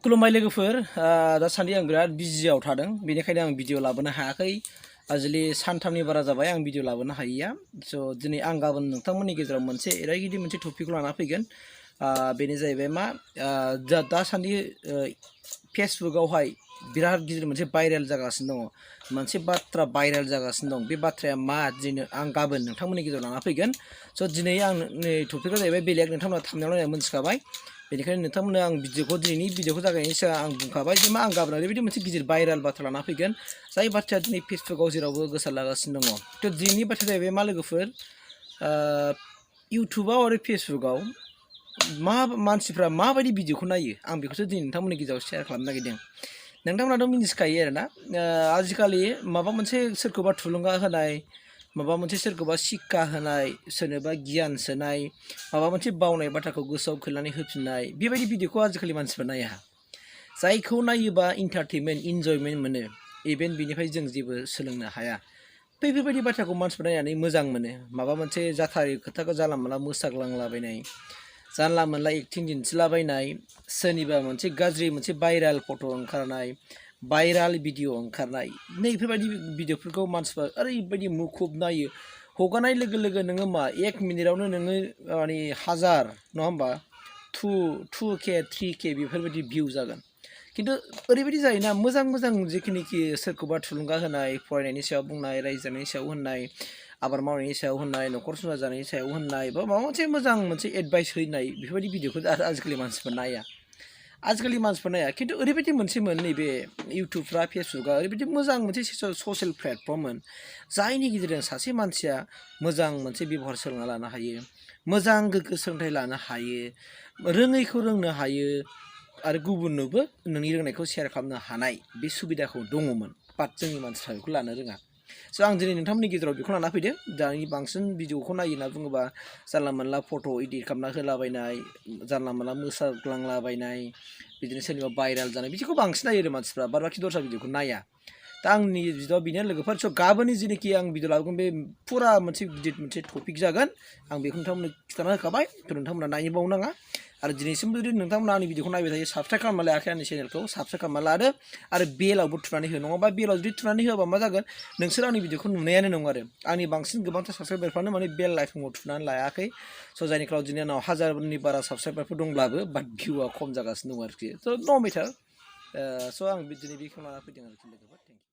खुलुमबाय लोगोफोर दासान्दि आं बिराद बिजियाव थादों बेनिखायनो आं भिडिअ लाबोनो हायाखै आजिलि सानथामनि बारा जाबाय आं भिडिअ लाबोनो हायैया स' दिनै आं गाबोन नोंथांमोननि गेजेराव मोनसे ओरैबायदि मोनसे टपिकखौ लाना फैगोन बेनो जाहैबाय मा दासान्दि फेसबुकआवहाय बिराद गिदिर मोनसे भाइरेल जागासिनो दङ मोनसे बाथ्रा भाइरेल जागासिनो दं बे बाथ्राया मा दिनै आं गाबोन नोंथांमोननि गेजेराव लाना फैगोन स' दिनै आं टपिकआ जाहैबाय बेलेग नोंथांमोना थांनायाव नायना मोनथिखाबाय बेनिखायनो नोंथांमोननो आं दिनैनि भिडिअखौ जागायनायनि सिगां आं बुंखाबाय जे मा आं गाबोन ओरैबायदि मोनसे गिदिर भाइरेल बाथ्रा लाना फैगोन जाय बाथ्राया दिनै फेसबुकआव जेरावबो गोसारलागासिनो दङ थ' दिनैनि बाथ्राया जाहैबाय मा लोगोफोर इउटुबाव आरो फेसबुकआव मानसिफ्रा माबायदि भिडिअखौ नायो आं बेखौसो दिनै नोंथांमोननि गेजेराव शेयार खालामनो नागिरदों नोंथांमोनाथ' मिन्थिखायो आरोना आजिखालि माबा मोनसे सोरखौबा थुलुंगा होनाय माबा मोनसे सोरखौबा शिक्षा होनाय सोरनोबा गियान सोनाय माबा मोनसे बावनाय बाथ्राखौ गोसोआव खोलनानै होफिननाय बेबायदि भिडिअखौ आजिखालि मानसिफ्रा नाया जायखौ नायोबा इन्टारटेनमेन्ट इन्जयमेन्ट मोनो इभेन बेनिफ्राय जों जेबो सोलोंनो हाया बेफोरबायदि बाथ्राखौ मानसिफ्रा नायनानै मोजां मोनो माबा मोनसे जाथारै खोथाखौ जानला मोनला मोसाग्लांलाबायनाय जानला मोनला एक्टिं दिन्थिलाबायनाय सोरनिबा मोनसे गाज्रि मोनसे भाइराल फट' ओंखारनाय भाइराल भिडिअ ओंखारनाय नैफोरबायदि भिडिअफोरखौ मानसिफ्रा ओरैबायदि मुखुब नायो हगारनाय लोगो लोगो नोङो मा 1 मिनिटआवनो नोङो माने 1000 नङा होमबा 2K 3K बेफोरबायदि भिउ जागोन खिन्थु ओरैबायदि जायोना मोजां जिखिनिखि सोरखौबा थुलुंगा होनाय फरायनायनि सायाव बुंनाय रायजो जानायनि सायाव होननाय आबाद मावनायनि सायाव होननाय न'खर संसार जानायनि सायाव होननाय बा माबा मोनसे मोजां मोनसे एडभाइस होनाय बेफोरबायदि भिडिअखौ आजिखालि मानसिफोर नाया खिन्थु ओरैबायदि मोनसेमोन नैबे इउटुबफ्रा फेसबुकआ ओरैबायदि मोजां मोनसे ससियेल प्लेटफर्ममोन जायनि गेजेरजों सासे मानसिया मोजां मोनसे बेबहार सोलोंना लानो हायो मोजां गोग्गो सोलोंथाइ लानो हायो रोङैखौ रोंनो हायो आरो गुबुननोबो नोंनि रोंनायखौ शेयार खालामनो हानाय बे सुबिदाखौ दङमोन बाट जोंनि मानसिफ्रा बेखौ लानो रोङा स' आं दिनै नोंथांमोननि गेजेराव बेखौ लाना फैदों दानि बांसिन भिडिअखौ नायो होनना बुङोबा जानला मोनला फट' इडिट खालामना होलाबायनाय जानला मोनला मोसाग्लांलाबायनाय बिदिनो सोरनिबा भाइराल जानाय बिदिखौ बांसिन नायो आरो मानसिफ्रा बाखि दस्रा भिडिअखौ नाया दा आंनि भिडिअ बेनो लोगोफोर स' गाबोननि जेनोखि आं भिडिअ लाबोगोन बे फुरा मोनसे गिदिर मोनसे टपिक जागोन आं बेखौ नोंथांमोननो खिन्थाना होखाबाय थ' नोंथांमोना नायबावनाङा आरो दिनैसिमबो जुदि नोंथांमोना आंनि भिडिअखौ नायबाय थायो साबस्क्राइब खालामना लायाखै आंनि चेनेलखौ साबस्क्राइब खालामना लादो आरो बेलावबो थुनानै हो नङाबा बेलाव जुदि थुनानै होआबा मा जागोन नोंसोर आंनि भिडिअखौ नुनायानो नङा आरो आंनि बांसिन गोबांथार साबस्क्राइबारफ्रानो माने बेल आइकनखौ थुनानै लायाखै स' जायनि खालाव दिनै आंनाव 1000नि बारा साबस्क्राइबारफोर दंब्लाबो बाट भिउआ खम जागासिनो दं आरोखि स' नो मेटार स' आं दिनै बेखौ लाना फैदों आरोखि लोगोफोर थेंक इउ